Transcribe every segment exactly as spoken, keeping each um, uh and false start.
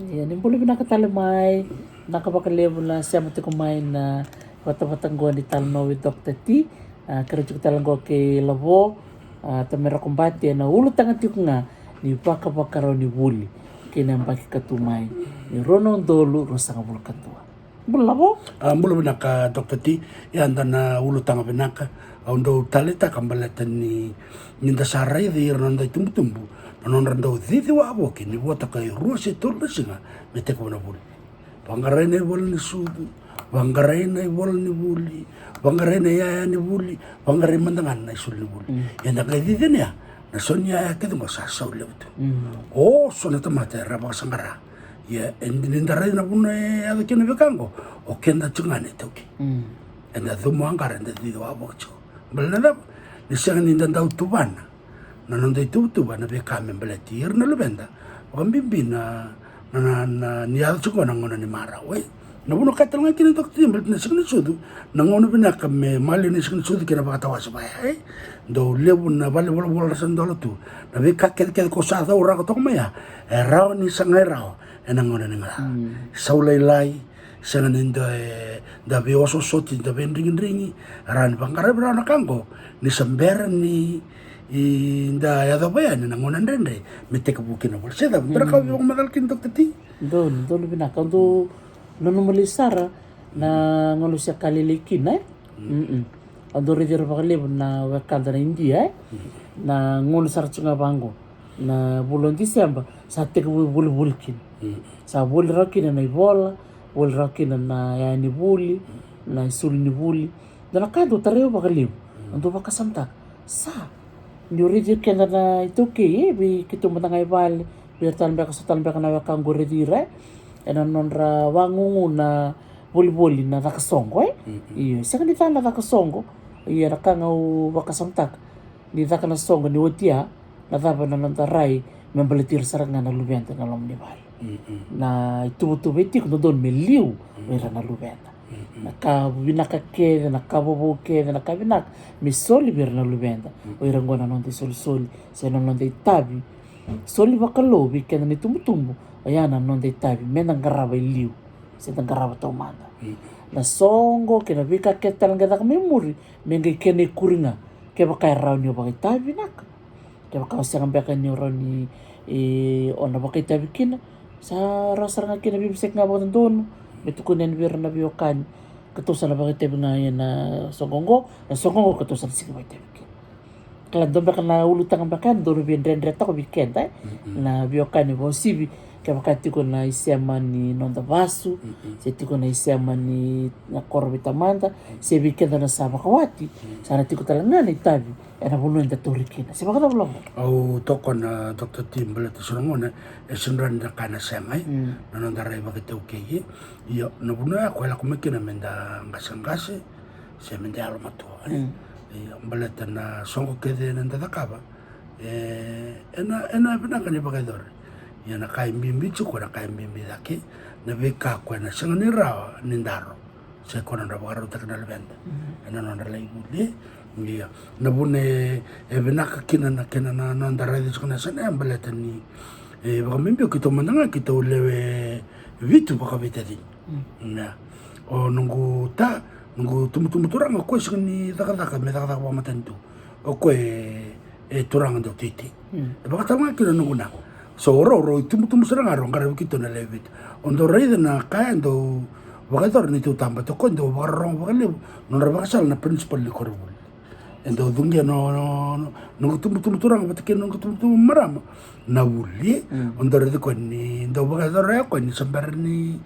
Ia, ni bula vinaka tale mai. Vinaka vakalevu na sema tiko mai na vatavata qo ni talanoa with Doctor T. A, keirau tiko tale qo kei Lavo, a, Tamera Kobati, ena ulutaga tiko ga ni vakavakarau ni vuli kei na yabaki ka tu mai ni rua na udolu ruasagavulu ka dua. Bula Lavo. A, bula vinaka Doctor T. Ia, da na ulutaga vinaka. Au dau taleitaka baleta ni, ni da sa raici ira na noda itubutubu na nodra dau cici wavoki ni vota ka e rua se tolu na siga me tekivu na vuli. Vaqarai na ivola ni sucu, vaqarai na ivola ni vuli, vaqarai na iyaya ni vuli, vaqarai mada ga na isulu ni vuli. Mm. Ia da qai cici yani ya, na so ni iyaya kece qo sa sau levu tu. Mm. O so na tamata era vakasaqara. Ia, e, ni da raica na vuna e yaco kina na veika qo, o keda tiko ga na iTaukei. Mm. Eda cumu aqara, eda cici wavoki tiko. Baleta na cava? Ni sega ni da dau tuvana na noda ituvatuva na veika me baleti ira na luveda, vakabibi na, na, na, na, ni yaco tiko na gauna ni marau, e. Na vuna kaya tale ga kina Doctor T, baleta na Siga ni Sucu, na gauna vinaka me maliwa na Siga ni Sucu kei na vakatawase vaya, e. Dau levu na valenivolavola ra sa dola tu. Na veika kecekece ko sa cauraka toka mai ya, e rawa ni sagai rawa ena gauna ni galala. Mm. Sau lailai, sega ni da, e, da veiososoti, da veidrigidrigi, rawa ni vaqaravi rawa na ka qo ni sa bera ni, i, da yacova yani na gauna dredre me tekivu kina na vuli. Se cava, bera ka, mm, veivakamacala kina Doctor T. Donu, donu vinaka, dou nanuma lesu sara na gauna se ka lailai kina, e? Mm. Mm-mm. Au dau raici ira vakalevu na wekada na Idia, e? Mm. Na gauna sara tiko ga vaqo. Na vula o Diseba, sa tekivu volivoli kina. Mm. Sa voli rawa kina na ivola, voli rawa kina na iyaya ni vuli, na isulu ni vuli. Dua na ka dau tarai au vakalevu, mm, au dau vakasamataka. Sa, ni o raici keda na iTaukei, e, vei keitou mada ga i vale, vei ira tale beka, so tale beka na weka qo raici ira, e? Ena nodra vagugu na volivoli na caka soqo, e? Mm-mm. Io, sega ni ca na caka soqo. Ia na ka ga au vakasamataka. Ni caka na soqo ni oti ya, na cava na noda rai me baleti ira sara ga na luveda na loma ni vale. Mm-mm. Na ituvatuva e tiko dodonu me liu, mm, vei ira na luveda. Mm-mm. Na ka vinaka kece, na ka vovou kece, na ka vinaka me soli vei ira na luveda. Mm. O ira qo na noda isolisoli se na noda itavi. Soli vakalou vei keda na itubutubu, oya na noda itavi me da qarava e liu se da qarava taumada. Mm. Na soqo kei na veika kece tale ga e caka mai muri, me qai kena ikuri ga kevaka e rawa ni o vakaitavi vinaka. Kevaka o sega beka ni o rawa ni, e, o na vakaitavi kina, sa rawa sara ga kina, veibasai ga vakadodonu me tukuni yani vei ira na veiwekani. Keitou sa na vakaitavi ga ena soqo qo, na soqo qo keitou sa na sega ni vakaitavi kina. Kila, dua beka na ulutaga beka ya dau veidredretaka vei keda, e? Mm-mm. Na veiwekani vakauasivi, kevaka tiko na isema ni noda vasu, mm-mm, se tiko na isema ni na koro vei tamada, mm, se vei keda na sa vakawati, mm, sa na tiko tale ga na itavi ena vanua eda tauri kina. Se vakacava Lavo? Au tokona Doctor T, baleta so na gauna e sega ni rawa ni da kaya na sega, e? Mm. Na noda rai vakaitaukei, e? Io, na vanua ya ko e lako mai kina me da qaseqase se me da yalomatua, e? Mm. Io, baleta na soqo kece eda cakava, e, ena, ena vinaka ni vakayacori. Ia na ka e bibi tiko, na ka e bibi cake, na veika ko ena sega ni rawa ni daro se ko nodra vakarautaki na luveda, mm, ena nodra lai vuli. Ia na vuna e, e vinaka kina na kena na noda raica tiko na yasana ya, baleta ni, e, vakabibi o keitou mada ga keitou lewe vitu vakaveitacini. Mm. Ia, o noqu ta, noqu tubutubu turaga, o koya e sega ni cakacaka me cakacaka vakamatanitu. O koya e, e turaga dau teitei. Mm. E vakatale ga kina noqu na. So o rau, rau itubutubu sara ga rau qaravi keitou na lewe vitu. O dau raica na ka e dau vakayacora na neitou tabati, o koya dau vakarorogo vakalevu, nodra vakasala na principal ni koronivuli. E dau cuqia na, na, na, noqu tubutubu turaga vata kei na noqu tubutubu marama na vuli. Mm. O dau raica o koya ni dau vakayacora o koya ni sa bera ni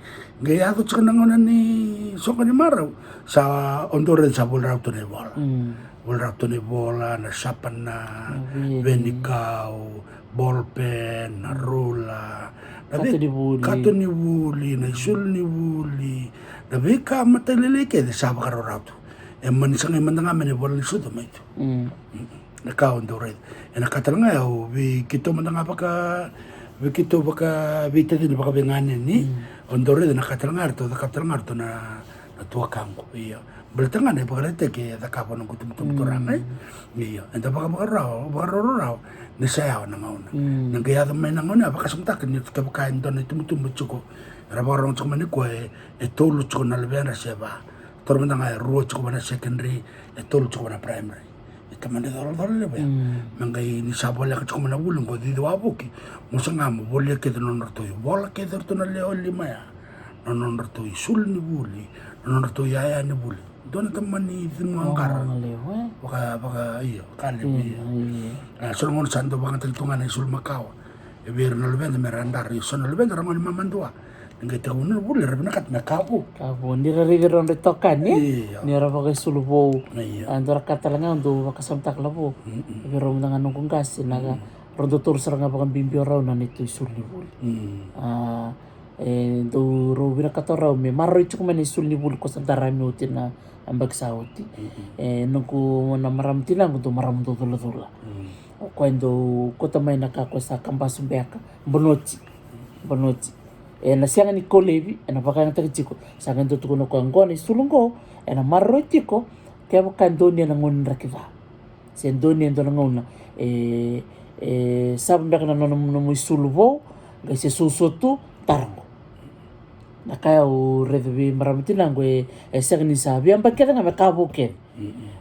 qai yaco tiko na gauna ni soqo ni marau, sa o dau raica sa voli rawa tu na ivola. Mm. Voli rawa tu na ivola, na sapana, na veni, venikau, ballpen, na rula, na kato ni vuli, kato ni vuli, na isulu ni vuli, na veika matailalai kece sa vakarau rawa tu. E mani sagai mada ga mai na ivola ni sucu mai tu. Mm. Mm. Na ka o dau raica. Ena ka tale ga ya o vei keitou mada ga vaka, vei keitou vakaveitacini vakaveiganeni. Mm. O dau raica na ka tale ga ratou cakava tale ga ratou na, na tuakaqu. Ia. Baleta ga na ivakaraitaki e cakava na noqu itubutubu turaga, e. Io, eda vakavakarau, vakarau rawa ni sa yawa na gauna. Na qai yaco mai na gauna ya, vakasamataka ni kevaka e dua na itubutubu tiko, era vakarorogo tiko mai nikua, e, e tolu tiko na luvedra se va. Toro mada ga e rua tiko va na secondary, e tolu tiko va na primary. E tamani colacola levu ya. Me qai ni sa voleka tiko mai na vuli qo, cici wavoki, mo saga mo volia kece na nodratou ivola kece ratou na lewe lima ya, na nodratou isulu ni vuli, na nodratou iyaya ni vuli. Dua na tamani cinu qara. Vaka, vaka, io, ka levu, io. A, so na gauna sa dau vakayagataki tu ga na isulu makawa e vei ira na luveda me ra dara, io, so na luveda ra gone mamadua. Ni qai tekivu na vuli, ra vinakata me ka vou. Ka vou, ni ra raici rau na itokani, e? Io. Ni ra vakaisulu vou. Io. A, dua na ka tale ga au dau vakasamataka, la vou. Vei rau mada ga noqu qase, na ka, rau dau taura sara ga vakabibi o rau na neitou isulu ni vuli. A, e dau rau vinakata o rau me maroroi tiko mai na isulu ni vuli ko sa darami oti na yabaki sa oti. E, noqu na marama tinaqu dau marama dau culacula. O koya e dau kauta mai na ka ko sa kabasu beka, bonoti. Bonoti. E na sega ni kolevi, e na vakayagataki tiko. Sa qai dau tukuna o koya, qo na isulu qo e na maroroi tiko kevaka e donuya na gauna ni draki ca. Se donuya e dua na gauna e, e sava beka na nona, nomu isulu vou, qai se suasua tu, tara qo. Na ka ya au raica vei marama tinaqu, e, e sega ni sa veiyabaki kece ga me ka vou kece.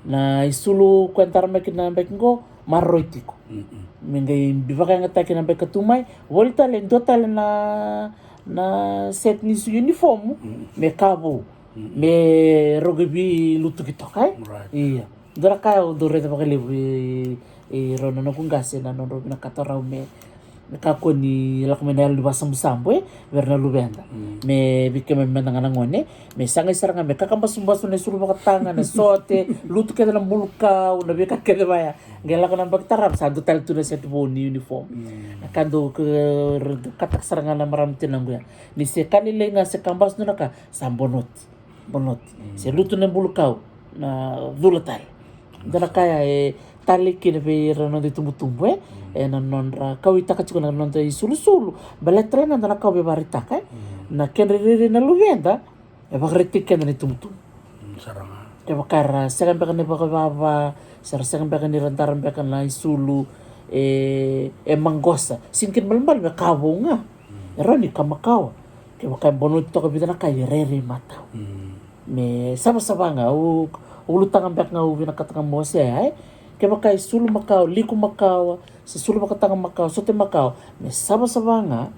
Na isulu ko e dara mai kina na yabaki qo, maroroi tiko. Me qai bi vakayagataki na yabaki ka tu mai, voli tale, dua tale na, na set ni su uniform, me ka vou. Me rau qai veilutuki toka, e? Io. Dua na ka au dau raica vakalevu i, i rau na noqu qase na nodrau vinakata rau me, me kakua ni lako mai na yalo ni vakasabusabu, e, vei ira na luveda. Me vei keimami mada ga na gone, me sa qai sara ga me kakabasubasu na isulu vakataga, na sote, lutu kece na bulukau, na veika kece vaya. Qai lako na yabaki tarava sa dua tale tu na set vou ni uniform. Na ka dau kataka sara ga na marama tinaqu ya, ni se ka lailai ga se kabasu dua na ka, sa bonoti. Bonoti. Se lutu na bulukau, na cula tale. Dua na ka ya e talei kina vei ira na noda itubutubu, e, e na nodra kauwaitaka tiko na noda isulusulu. Baleta tale ga dua na ka au via vakaraitaka, e, na kedra rairai na luveda e vakaraitaki keda na itubutubu. Kevaka era sega beka ni vakavava, se ra sega beka ni ra dara beka na isulu, e, e maqosa, sega kina balebale me ka vou ga. E rawa ni ka makawa. Kevaka e bonoti toka vica na ka, e rairai matau. Me savasava ga, au, au ulutaga beka ga au vinakata ga mo wasea, e. Kevaka e sulu makawa, liku makawa, se sulu vakataga makawa, sote makawa, me savasava ga,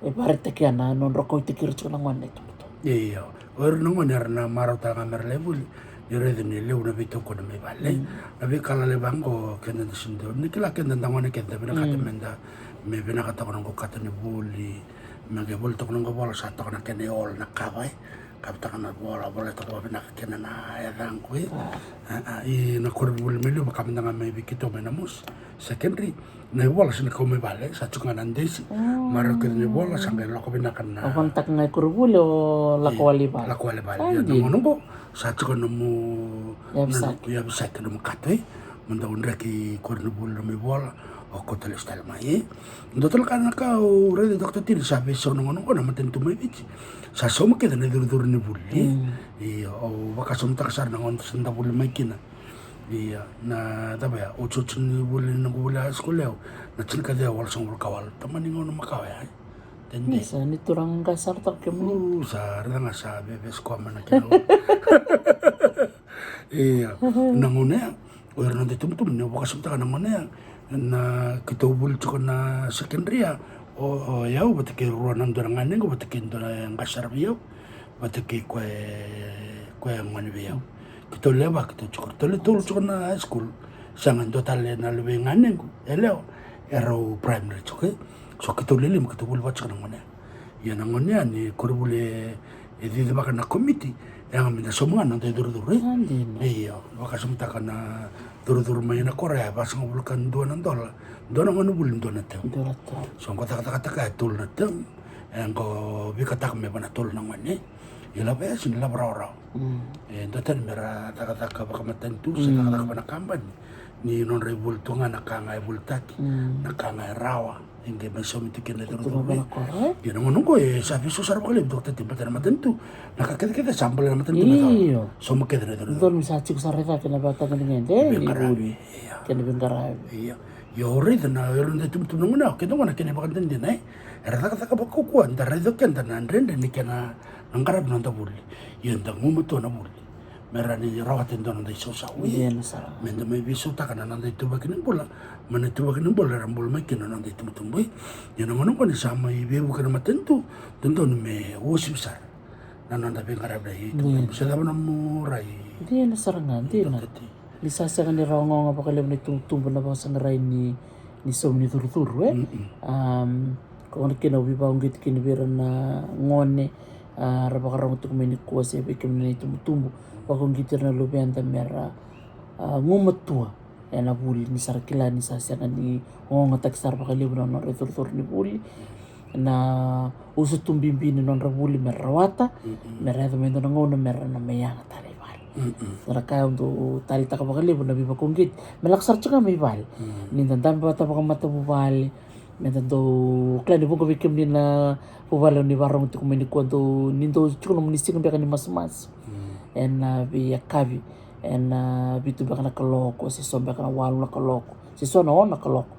e vakaraitaki ya na nodra kauwaitaki ira tiko na gone na itubutubu. Io. O ira na gone era na marautaka ga me ra lai vuli, ni raica ni levu na veitokoni mai vale. Na veika lalai vaqo keda da sega ni dau, ni kila keda da gone keda da vinakata meda, me vinakata toka na noqu kato ni vuli, me qai voli toka na noqu vola, sa toka na kena ivola na kava, e. Kavetaka na vola, vola toka vavinaka kina na yacaqu, e. A, a, i na koronivuli mai liu, vaka mada ga mai vei keitou mai na Moss Secondary. Na ivola sa na kau mai vale, sa tiko ga na desi. Marau kece na ivola, sa qai lako vinaka na. O vanataka ga i koronivuli, o lako wale i vale. Lako wale i vale. Ia na gauna oqo sa tiko nomu, yavisaki, nomu kato, e. Mo dau draki i koronivuli nomu ivola, o kauta lesu tale mai, e. Dua tale ga na ka au raica, Doctor Tini, sa veisau na gauna oqo na matanitu mai Viti. Sa sauma kece na icurucuru ni vuli, e. Io, au vakasamataka sara na gauna sa da vuli mai kina. Ia, na cava ya, otioti ni vuli, noqu vuli high school au, na tinikaciwa walusagavulu ka walu. Tamani gauna makawa ya, e. Dede. Ni sa ni turaga qase sara toka kemuni. U, sa raica ga sa vevesi koya mai na kena. Ia, na gauna ya, o ira na noda itubutubu, ni vakasamataka na gauna ya, na keitou vuli tiko na secondary ya, o, o yau vata kei rua na dua na ganequ, vata kei dua na qase sara vei au, vata kei koya, koya gone vei au. Keitou lewe va, keitou tiko, keitou lewe tolu tiko na high school. Sega, dua tale na luve i ganequ yalewa, e rau primary tiko, e. So keitou lewe lima, keitou vuli va tiko na gone ya. Ia na gone ya ni koronivuli e, e cicivaka na komiti, e yaga meda sauma ga na noda icurucuru, e. Io, vakasamataka na curucuru mai na koro ya, vasagavulu ka dua na dola. Dua na gone vuli, dua na term. So qo cakacakataka ya e tolu na term. E qo vikataka me va na tolu na gone. Ia lava ya sega ni lavo rawarawa. E dua tani me ra cakacaka vakamatanitu se cakacaka vaka na kabani. ni nodra ivoli tu ga na ka ga e volitaki, na ka ga e rawa e qai mai saumi tu kina na icoracorai. Ia na gauna oqo e sa veisau sara vakalevu, Doctor T, baleta na matanitu, na ka kecekece sa bale na matanitu me cau. Io. Sauma kece na icoracorai. Donu sa tiko sara i cake na vakatagedegede ni vuli kei na veiqaravi. Ia. Ia o raica na, o ira na itubutubu na gauna, o keda gona kena ivakadinadina, e, era cakacaka vakaukauwa, da raica o keda na dredre ni kena na qaravi na noda vuli. Ia da gumatua na vuli me rawa ni rawata e dua na noda isausau. Ia na sara ga. Me da mai veisautaka na noda ituvaki ni bula mai na ituvaki ni bula era bula mai kina na noda itubutubu. Ia na gauna oqo ni sa mai veivuke na matanitu, dodonu me uasivi sara na noda veiqaravi na itubutubu. Se cava nomu rai? Dina sara ga, dina. Ni sa sega ni rawa ga vakalevu na itubutubu na vakasaqarai ni, ni saumi ni curucuru, e? Ko gona kina au veivakauqeti kina vei ira na gone, a, ra vakarogo tiko mai nikua, se vei kemuni na itubutubu, vakauqeti ira na luveda me ra, a, gumatua ena vuli, ni sa ra kila ni sa sega ni gogotaki sara vakalevu na nodra icurucuru ni vuli. Na usutu bibi ni nodra vuli me ra rawata, me ra yaco mai dua na gauna me ra na mai yaga tale i vale. Sa na ka au dau taleitaka vakalevu na veivakauqeti me lako sara tiko ga mai vale. Ni da dabe vata vakamatavuvale, me da dau kila ni vuqa vei kemuni na vuvale ni varogo tiko mai nikua, dau, ni dau tiko nomuni siga beka ni masumasu ena veiyakavi, ena vitu beka na kaloko, se so beka na walu na kaloko, se so na ono na kaloko.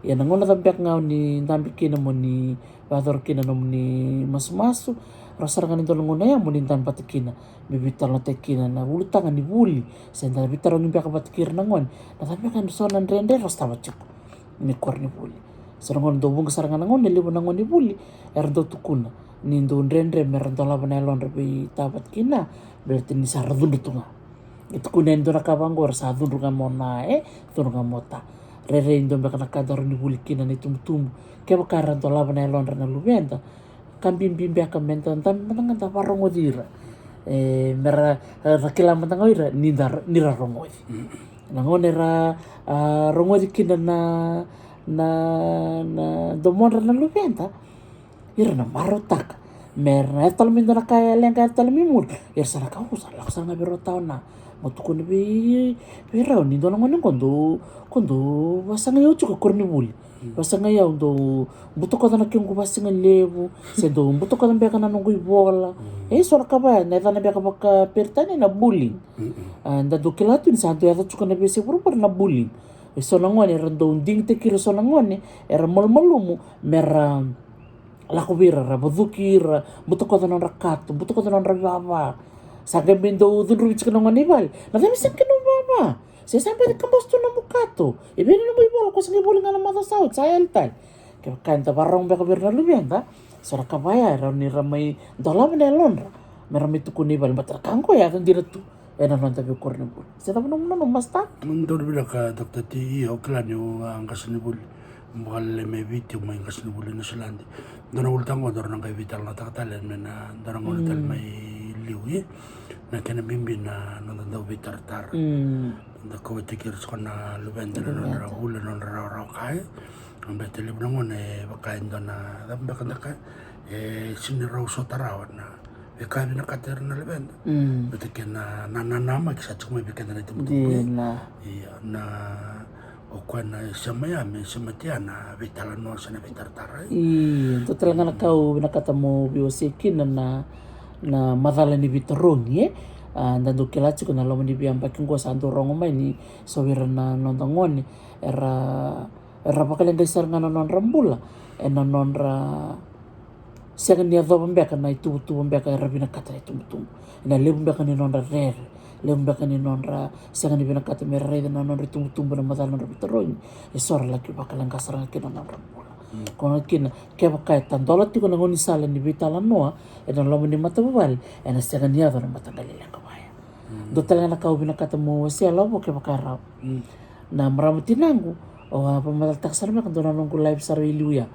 Ia na gauna cava beka ga o ni dabe kina mo ni vayacora kina nomuni masumasu, rawa sara ga ni dua na gauna ya mo ni dabe vata kina me veitalanoataki kina na ulutaga ni vuli, se da veitarogi beka vata kei ira na gone na cava beka e so na dredre era sotava tiko ni koronivuli. So na gauna dau vuqa sara ga na gauna e levu na gone ni vuli era dau tukuna ni dau dredre me ra dolava na yalodra veitawa vata kina, baleta ni sa ra cudru tu ga. E tukuni e dua na ka vaqo, era sa cudru ga mo na, e, cudru ga mo ta. Rairai dua beka na ka da rawa ni vuli kina na itubutubu, kevaka era dolava na yalodra na luveda, ka bibi beka me da, da, da, da varogoci ira. E, me ra, ra kila mada ga o ira ni da, ni ra rogoci. Na gauna era, a, rogoci kina na, na, na domodra na luveda, ira na marautaka me ra na yaco tale mai dua na ka e leqa, yaco tale mai muri. Ira sa na kaya, au sa lako sara ga vei rau tawa na, mo tukuna vei, vei rau ni dua na gone qo dau, ko dau vasagai au tiko e koronivuli. Vasagai au, dau butakoca na kequ vasigalevu, se dau butakoca beka na noqu ivola. E so na ka vaya na yacana beka vakaperitania na bullying. A, da dau kila tu ni sa dau yaco tiko na veiyasai vuravura na bullying. E so na gone era dau digitaki ira, so na gone era malumalumu me ra lako vei ira, ra vacuki ira, butakoca nodra kato, butakoca nodra vava. Sa qai mai dau cudruvi tiko na gone i vale, na cava e sega kina nomu vava? Se sa baci kaboso tu nomu kato? E vei na nomu ivola, ko sa qai voli ga na macawa sa oti, sa yali tale. Kevaka eda vakarorogo beka vei ira na luveda, so na ka vaya e rawa ni ra mai dolava na yalodra me ra mai tukuna i vale, baleta na ka oqo e yaco dina tu ena noda veikoronivuli. Se cava nomu nanuma, Master? Donu vinaka, Doctor T. Io, au kila niu a qasenivuli, au vakalelei mai Viti, au mai qasenivuli i Niusiladi. Dua na ulutaga qo daru na qai veitalanoataka tale mai na dua na gauna tale mai liu, ia na kena bibi na noda dau veitaratara. Da kauwaitaki ira tiko na luveda na nodra vuli, na nodra rawarawa ka, e. Baleta e levu na gauna e vaka e dua na, cava beka da kaya, e sega ni rau sota rawa na veika e vinakata ira na luveda. Baleta kei na, na nanamaki sa tiko mai vei keda na itubutubu. Ia na, o koya na sema ya me semati ya na veitalanoa se na veitaratara. Io, dua tale ga na ka au vinakata mo veiwasei kina na, na macala ni veitarogi, e. A, da dau kila tiko na loma ni veiyabaki qo sa dau rogo mai ni so vei ira na noda gone era, era vakaleqai sara ga na nodra bula ena nodra sega ni yacova beka na ituvatuva beka era vinakata na itubutubu. Ena levu beka ni nodra rere, levu beka ni nodra sega ni vinakata me ra raica na nodra itubutubu ena macala ni nodra veitarogi. E so ra laki vakaleqa sara ga kina na nodra bula. Ko na kina, kevaka e tadola tiko na gaunisala ni veitalanoa ena loma ni matavuvale, ena sega ni yaco na mataqali leqa vaya. Dua tale ga na ka au vinakata mo wasea, Lavo, kevaka e rawa. Na marama tinaqu, au a vakamacalataka sara mai ka dua na noqu live sara i liu ya.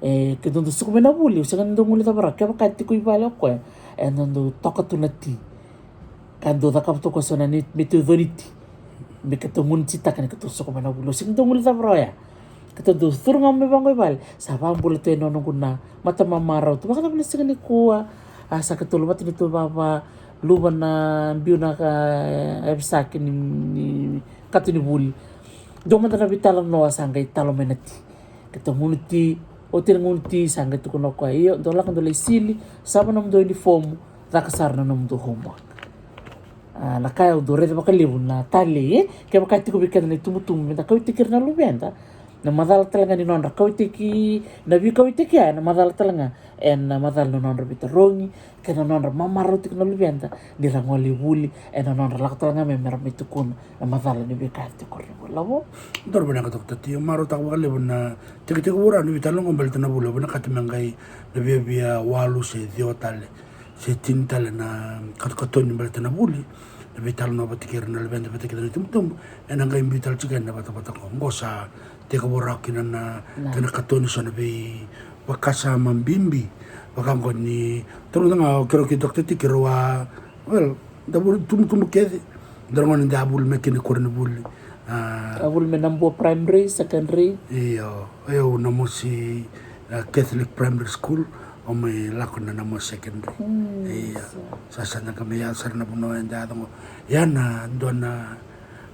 E, ke dodou suka mai na vuli, au sega ni dau guilecava rawa. Kevaka e tiko i vale o koya, e dodou toka tu na ti. Ka dau cakava tu o koya so na ni, me tu coni ti. Me keitou gunu titaka ni keitou suka mai na vuli. Au sega ni dau guilecava rawa ya. Keitou dau curu ga mai vaqo i vale, sa vakabula tu e noqu na matamamarau tu. Vakacava na siga nikua? A, sa keitou luvata ni tou vava luva na biu na ka, e, yavisaki ni, ni kato ni vuli. Dua mada na veitalanoa sa qai talo mai na ti. Keitou gunu ti, oti na gunu ti sa qai tukuna o koya, io, dou lako dou lai sili, sava na nomudou inifomu, caka sara na nomudou homework. A, na ka au dau raica vakalevu na talei, e? Kevaka e tiko vei keda na itubutubu meda kauwaitaki ira na luveda, na macala tale ga ni nodra kauwaitaki, na veikauwaitaki ya, na macala tale ga ena macala na nodra veitarogi, kei na nodra mamarau tiko na luveda ni ra gole i vuli, ena nodra lako tale ga mai mera mai tukuna na macala ni veika e tiko ena lavo. Dua na vinaka, Doctor T. Au marautaka vakalevu na tekitekivu rawa ni veitalanoa qo baleta na vuli. Au vinakata me qai na viavia walu se ciwa tale se tini tale na katokatoni baleta na vuli, na veitalanoa vata kei ira na luveda, vata kei ira na itubutubu. Ena qai biu tale tiko ena vatavata qo. Qo sa tekivu rawa kina na, na kena katoni so na veivakasama bibi. Vaka qo ni taroga ga o keirau kei Doctor T, keirau a, well, da vuli tubutubu kece. Da gone da vuli mai kina koronivuli. A, a vuli mai Nabua Primary, Secondary. Io, o yau Namosi, a, Catholic Primary School, au mai lako na Namosi Secondary. Mm, io. Sa, sa da qai mai yaco sara na vanua eda yaco qo. Ia na dua na,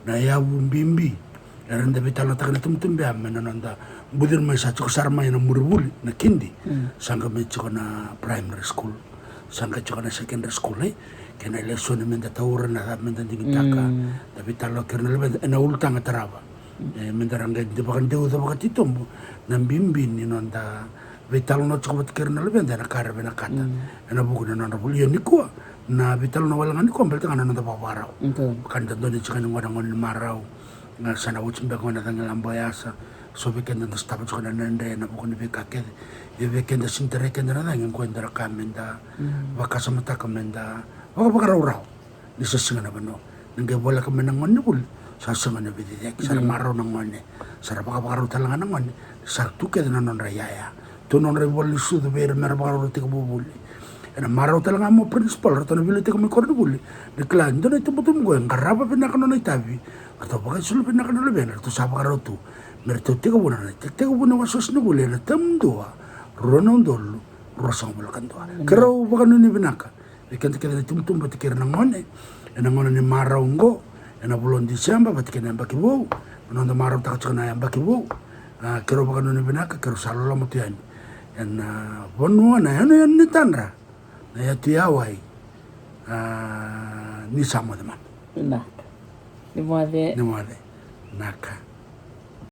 na yavu bibi era da veitalanoataka na itubutubu ya mai na noda buciri mai sa tiko sara mai na muri vuli, na kidi. Mm. Sa qai mai tiko na primary school. Sa qai tiko na secondary school, e? Kei na lesoni meda taura, na cava meda digitaka. Mm. Da veitalanoa kei ira na luveda ena ulutaga tarava. Mm. E, meda ra qai vakadeuca vakatitobu na bibi ni noda veitalanoa tiko vata kei ira na luveda ena ka era vinakata. Mm. Ena vuku ni nodra vuli. Ia nikua na veitalanoa wale ga nikua baleta ga na noda vakavakarau. Mm. Ka da dau ni tiko ni gone, gone ni marau. Ga sa na oti beka gona na cagilaba o Yasa. So vei keda da sotava tiko na dredre ena vuku ni veika kece. Ia vei keda sega ni tarai keda na cagi, qo eda ra kaya meda vakasamataka meda vakavakarau rawa. Ni sa sega na vanua ni qai voleka mai na gone ni vuli, sa sega na veiciciyaki, sa ra marau na gone, sa ra vakavakarau tale ga na gone, sa ra tu kece na nodra iyaya. Tu nodra ivola ni sucu vei ira mera vakarau ira tiko vuvuli. Ena marau tale ga mo principal, ratou na veiliutaki mai koronivuli. Ni kila, dua na itubutubu qo e qarava vinaka nona itavi. Ratou vakaisulu vinaka na luvena, ratou sa vakarau tu. Me ratou tekivuna na itekitekivu ni wasewase ni vuli ena tamudua, rua na udolu ruasagavulu ka dua. Keirau vakanuinui vinaka vei keda kece na itubutubu vata kei ira na gone ena gauna ni marau oqo, ena vula o Diseba vata kei na yabaki vou, na noda marautaka tiko na yabaki vou. A, keirau vakanuinui vinaka, keirau sa loloma tu yani ena vanua, na yanuyanu ni tadra, na yatu i Hawaii, a, ni sa moce mada. Vinaka. Ni moce. Ni moce. Naka.